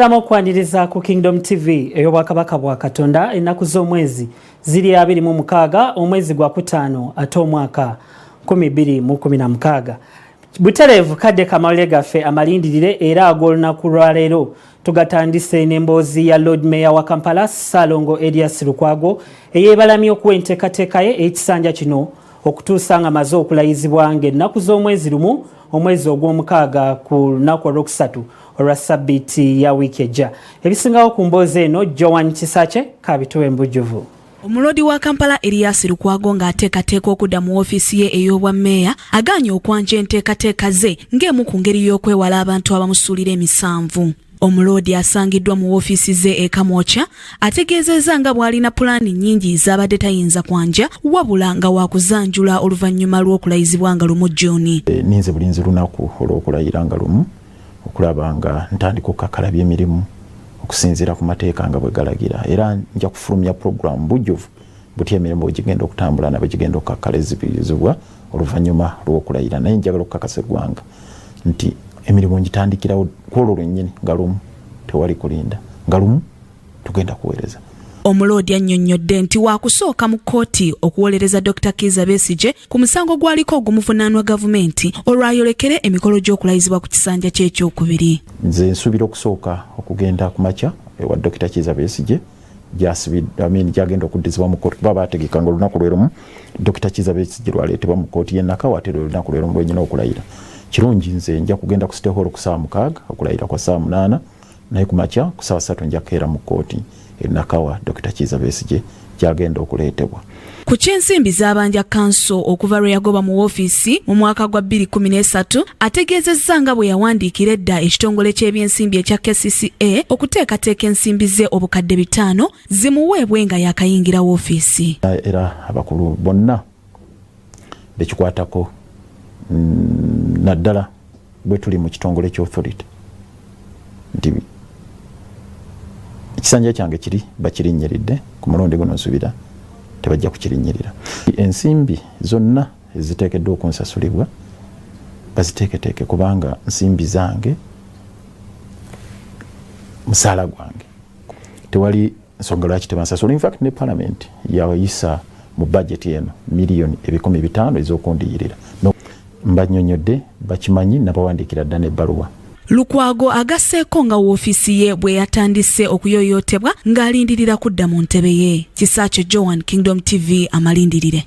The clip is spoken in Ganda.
Tulamu okwaniriza ku Kingdom TV ey'Obwakabaka bwa Katonda. Ennaku z'omwezi ziri 26, omwezi gwa kutaano, ate omwaka 2016. Butereevu kadde kamawulire gaffe amalindirire era ag'olunaku lwaleero tugatandise n'emboozi ya Lord Mayor wa Kampala, Ssalongo Erias Lukwago, eyeebalamye okuwa enteekateeka ye ey'ekisanja kino okutuusa nga maze okulayizibwa ng'ennaku z'omwezi 1, omwezi ogw'omukaaga, ku lunaku olwokusatu olwa sabbiiti ya wiiki ejja. Ebisingawo ku mboozi eno, Joan Kisakye kabituwa embujjuvu. Omuloodi wa Kampala Erias Lukwago ng'ateekateeka okudda mu woofiisi ye ey'obwa mmeeya, agaanye okwanja enteekateeka ze ng'emu ku ngeri y'okwewala abantu abamusuulira emisanvu. Omuloodi asangiddwa mu woofiisi ze e Kamwokya ategeezezza nga bw'alina pulaani nnyingi z'abadde tayinza kwanja, wabula nga waakuzanjula oluvannyuma lw'okulayizibwa nga 1 Juni. Ninze bulinzi lunaku olw'okulayira nga 1 okulaba nga ntandika okukakalabya emirimu okusinziira ku mateeka nga bwe galagira, era nja kufulumya puroguramu bujjuvu butya emirimu bwe gigenda okutambula na bwe gigenda okukakkalizibwa oluvannyuma lw'okulayira. Naye njagala okukakasa eggwanga nti emirimu ngitandikirawo kwolwo lwennyini nga 1, tewali kulinda, nga 1 tugenda kuweereza. Omuloodi annyonnyodde nti waakusooka mu kkooti okuwolereza Dr Kiiza Besigye ku musango gwaliko ogumuvunaanwa gavumenti, olwayolekere emikolo gy'okulayizibwa ku kisanja kye ekyokubiri. Nze nsuubira okusooka okugenda ku makya ewa Dr Kiiza Besigye gyagenda okuddizibwa mu kkooti, kuba baategeka nga olunaku lwe lumu Dr Kiiza Besigye lwaleetebwa mu kkooti y'e Nakawa, ate lwe lunaku lwe lumu lwenyina okulayira. Kirungi, nze nja kugenda ku City Hall ku ssaawa 6, okulayira kwa ssaawa 8, naye ku makya ku ssaawa 3 nja kukeera mu kkooti e Nakawa Dr Kiiza Besigye gyagenda okuleetebwa. Ku ky'ensimbi z'abanja kanso okuva lwe yagoba mu woofiisi mu mwaka gwa 2013, ategeezezza nga bwe yawandiikira edda ekitongole ky'ebyensimbi ekya KCCA okuteekateeka ensimbi ze 500,000 zimuweebwe nga yakayingira woofiisi. Era abakulu bonna bekikwatako, naddala bwe tuli mu kitongole ky'authority, nti ekisanja kyange kiri bakirinnyiridde, ku mulundi guno nsubira tebajja kukirinnyirira. Ensimbi zonna eziteekeddwa okunsasulibwa baziteeketeeke, kubanga nsimbi zange, musaala gwange, tewali nsonga lwaki tebansasula. Infact ne parliament yayisa mu budget eno miliyoni 500 ez'okundiyirira. Mbanyonyodde, bakimanyi, nabawandiikira dda n'ebbaluwa. Lukwago agasseeko nga woofiisi ye bwe yatandise okuyooyootebwa ng'alindirira kudda mu ntebe ye. Kisaakyo Joan, Kingdom TV, amalindirire.